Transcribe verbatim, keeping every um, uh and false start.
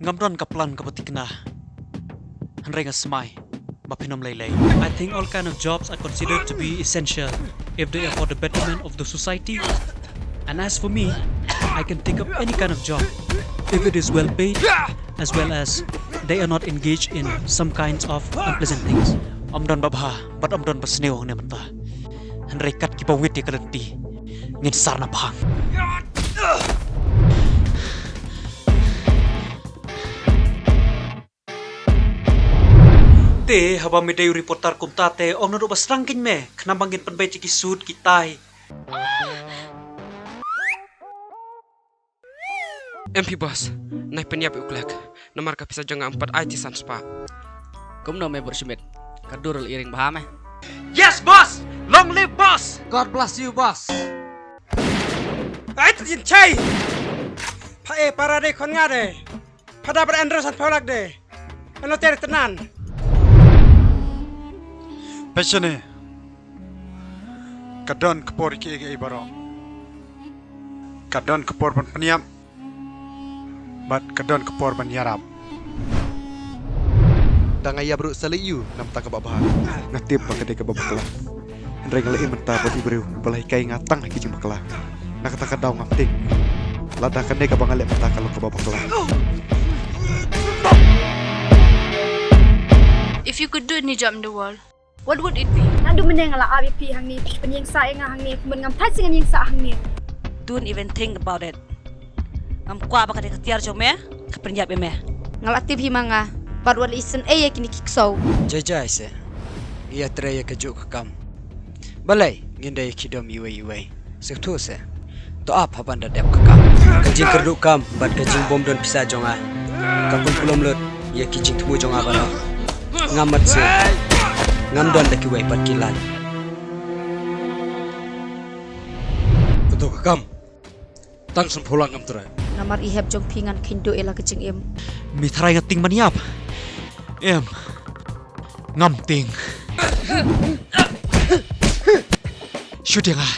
Ngam don ka plan kaba thikna. Hynrei nga smai ba phin ym lei lei. I think all kind of jobs are considered to be essential if they are for the betterment of the society. And as for me, I can take up any kind of job if it is well paid, as well as they are not engaged in some kinds of unpleasant things. Ym don ba bha bad ym don ba sniew hangne mynta. Hynrei kat kiba wit ïa ka lynti, ngin sar na phang. Te haba me dei u reporter kumta te, ong naduh ba sdang kein me, khnang ba ngin pynbeit ïa ki suit ki tie. Em phi boss, nai pynïap ïa u Klek. Namar ka pisa jong nga ym pat ai ti san spah. Kumno me Bro Schmidt? Ka dur la iring bha me. Yes boss! Long live boss! God bless you boss. Ai tu jin chai. Pha e para de khon nga de. Pha da para Andrew san pholak de. Ano ter tenan. Pechane. Ka don ka por ki ege baroh. Ka don ka por ban pynïap. Bad ka don ka por ban ïarap. Da nga ïa bruk sa lei ïu namar ta kaba bha. Nga tip ba ka dei kaba bakla. Hynrei nga leh mynta bad i briew ba la hikai nga tang ha ki jingbakla. Na kata ka daw ngam tip. Lada kane kaba nga leh mynta ka long kaba bakla. If you could do any job in the world, what would it be? Naduh mynne nga la ap ïa phi hangne, phi pynïeng sah ïa nga hangne, kumne ngam thait shuh ngam ïeng sah hangne. Don't even think about it. Ngam kwah ba ka dei ka tiar jong me ka pynïap ïa me. Nga la tip hi ma nga bad wat la isynei ïa kine ki ksew. Jai jai se. Ngi ïatrei ïa kajuh ka kam. Balei ngin da ïa khie dom iwei iwei. Sngewthuh se. To ap haba da dep ka kam. Ka jingkyrduh kam bad ka jingbym don pisa jong nga ka pynkulom lut ïa ki jingthmu jong nga baroh. Ngam mat shuh. Ngam don da kiwei pat ki lad. Kynduh ka kam. Tang san phew lak ngam trai. Namar i hep jong phi ngan kheiñ duh ïa la ka jingim. Me trai nga tieng ban ïap? Em. Ngam tieng. Shu tieng ah.